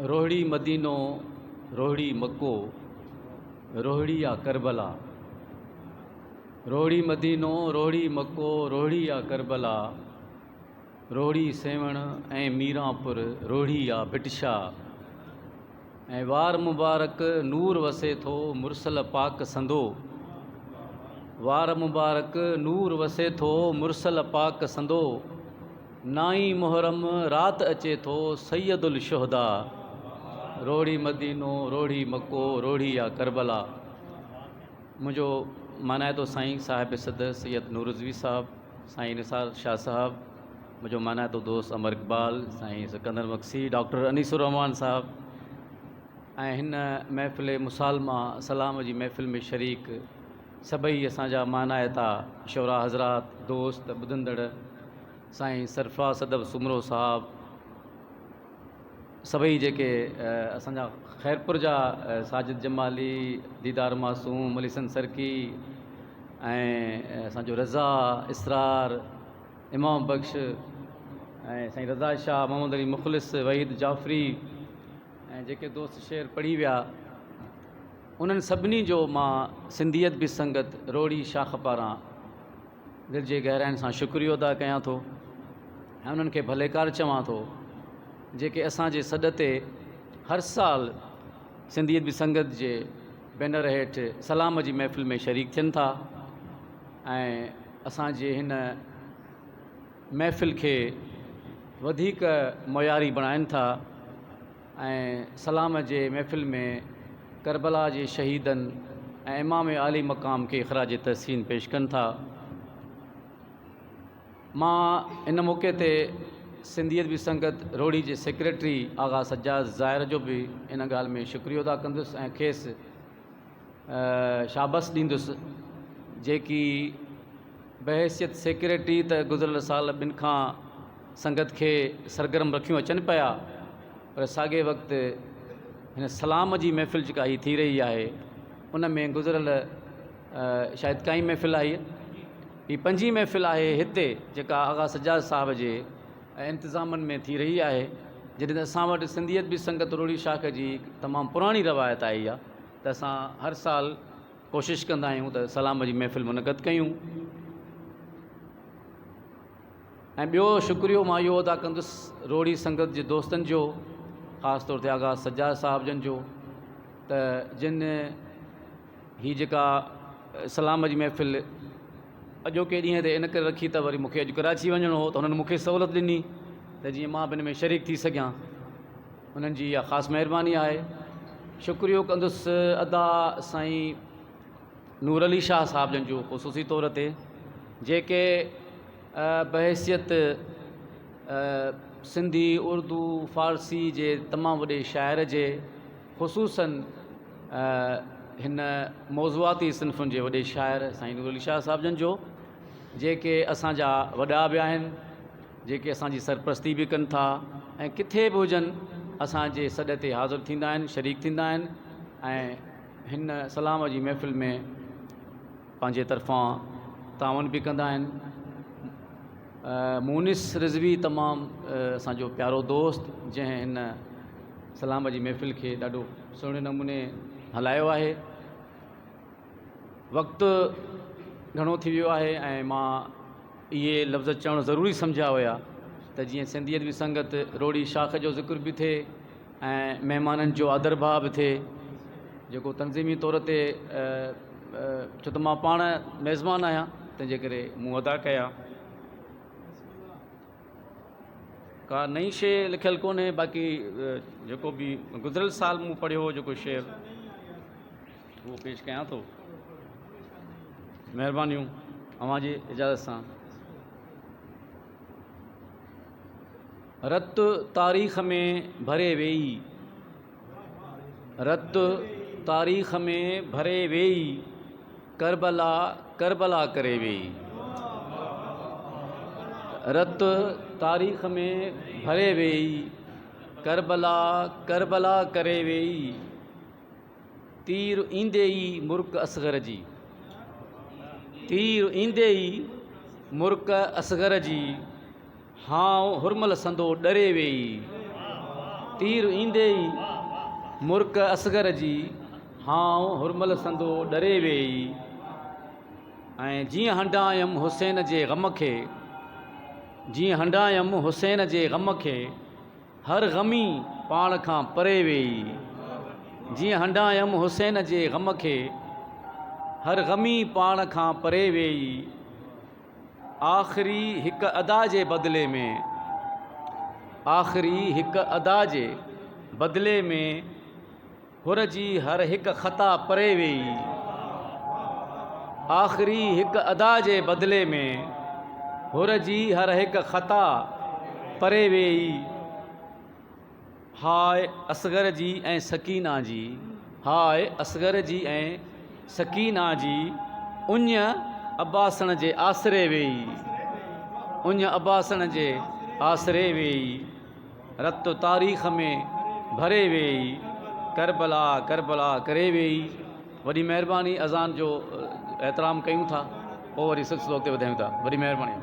روهڙي مدينو، روهڙي مڪو، روهڙي آ ڪربلا. روهڙي مدينو، روهڙي مڪو، روهڙي آ ڪربلا. روهڙي سيوهڻ ۽ ميرانپور، روهڙي آ ڀٽ شاهه. ۽ وار مبارڪ نور وسي ٿو مرسل پاڪ سندو. وار مبارڪ نور وسي ٿو مرسل پاڪ سندو. نائين محرم رات اچي ٿو سيد الشهداء. روهڙي مدينو روهڙي مڪو روهڙي آ ڪربلا. منهنجو مانائتو سائين صاحب صدر سيد نور رضوي صاحب، سائين نثار شاهه صاحب، منهنجو مانائتو دوست امر اقبال، سائين سڪندر مگسي، ڊاڪٽر انيس الرحمان صاحب ۽ هن محفل مسالمه سلام جي محفل ۾ شريڪ سڀئي اسان جا مانائتا شعراء حضرات، دوست، ٻڌندڙ، سائين سرفراز صدف سومرو صاحب، سڀئي جيڪي اسان جا خيرپور جا ساجد جمالي، ديدار معصوم، علي حسن سرڪي ۽ اسان جو رضا اسرار، امام بخش ۽ سائين رضا شاهه، محمد علي مخلص، وحيد جعفري ۽ جيڪي دوست شعر پڙهي ويا انهن سڀني جو مان سنڌي ادبي سنگت روهڙي شاخ پاران دل جي گهراين سان شڪريو ادا ڪيان ٿو ۽ انهن کي ڀليڪار چوان ٿو جيڪي اسان جي سڏ تي هر سال سنڌي ادبي سنگت جي بينر هيٺ سلام جي محفل ۾ شريڪ ٿين ٿا ۽ اسان جي هن محفل کي وڌيڪ معياري بڻائن ٿا ۽ سلام جي محفل ۾ ڪربلا جي شهيدن ۽ امام عالي مقام کي خراج تحسين پيش ڪن ٿا. مان ان موقعي تي سنڌي ادبي سنگت روهڙي جي سيڪريٽري آغا سجاد زائر جو به ان ڳالهه ۾ شڪريو ادا ڪندس ۽ کيس شابس ڏيندس جيڪي بحيثيت سيڪريٽري ته گذريل سال ٻن کان سنگت کي سرگرم رکيون اچن پيا پر ساڳئي وقت هن سلام جي محفل جيڪا هي ٿي رهي آهي ان ۾ گذريل شايد ڪائين محفل آهي هي پنجين محفل آهي هتي جيڪا آغا سجاد صاحب جي انتظامن ۾ ٿي رهي آهي جڏهن ته اسان وٽ سنڌي ادبي سنگت روهڙي شاخ جي تمام پراڻي روايت آئي آهي ته اسان هر سال ڪوشش ڪندا آهيون ته سلام جي محفل منعقد ڪيون ۽ ٻيو شڪريو مان اهو ادا ڪندس روهڙي سنگت جي دوستن جو خاص طور تي آغا سجاد صاحب جن جو ته جن هي جيڪا سلام جي محفل اڄوڪي ڏينهن تي ان ڪري رکي ته وري مونکي اڄ ڪراچي وڃڻو هو ته هنن مونکي سهولت ڏني ته جيئن مان به ان ۾ شريڪ ٿي سگهيان انهن جي اها خاص مهرباني آهي. شڪريو ڪندس ادا سائين نور علي شاهه صاحب جن جو خصوصي طور تي جيڪي بحيثيت سنڌي اردو فارسي جي تمام وڏي شاعر جي خصوصاً هن موضوعاتي صنفن جي وڏي شاعر سائين نور علي شاهه صاحب جن جو جيڪي اسان جا وڏا به آهن جيڪي اسان جي سرپرستي به ڪن ٿا ۽ ڪٿي به هجن اسان جي سڏ تي حاضر ٿيندا آهن شريڪ ٿيندا آهن ۽ هن سلام جي محفل ۾ پنهنجي طرفان تعاون به ڪندا آهن مونس رضوي تمام اسان جو پيارو دوست جنهن هن سلام جي محفل کي ڏاڍو سهڻي نموني هلايو آهي وقت گهڻو ٿي ويو آهي ۽ مان اهي لفظ چوڻ ضروري سمجهيا هيا ته جيئن سنڌي ادبي سنگت روهڙي شاخ جو ذڪر به ٿئي ۽ مهمانن جو آدر ڀاء به ٿئي جيڪو تنظيمي طور تي ڇو ته مان پاڻ ميزبان آهيان تنهنجي ڪري مون ادا ڪيا. ڪا نئين شيء لکيل ڪونهي باقي جيڪو به گذريل سال مون پڙهيو هو جيڪو شعر اهو پيش ڪيان ٿو. مهربانيون اوهان جي اجازت سان. رت تاريخ ۾ ڀري ويئي. رت تاريخ ۾ ڀري ويئي. ڪربلا ڪربلا ڪري ويئي. رت تاريخ ۾ ڀري ويئي. ڪربلا ڪربلا ڪري ويئي. تير ايندي ئي مرڪ اصغر جي. تير ايندي ئي مرڪ اصغر جي. هانء هرمل سندو ڏري ويئي. تير ايندي ئي مرڪ اصغر جي، هانء حرمل سندو ڏري ويئي. ۽ جيئن هنڊايم حسين جي غم کي، جيئن هنڊايم حسين جي غم کي، هر غمي پاڻ کان پري ويئي. جيئن هنڊايم حسين جي غم کي، هر غمي پاڻ کان پري ويئي. آخري هڪ ادا جي بدلي ۾، آخري هڪ ادا جي بدلي ۾، حر جي هر هڪ خطا پري ويئي. آخري هڪ ادا جي بدلي ۾، حر جي هر هڪ خطا پري ويئي. هاء اصغر جي ۽ سڪينه جي، هاء اصغر جي ۽ سڪينه جي، اڃ عباسڻ جي آسري ويئي، اڃ عباسڻ جي آسري ويئي. رت تاريخ ۾ ڀري ويئي، ڪربلا ڪربلا ڪري ويئي. وڏي مهرباني اذان جو احترام ڪيون ٿا پوء وري سلسلو اڳتي وڌايون ٿا وڏي مهرباني.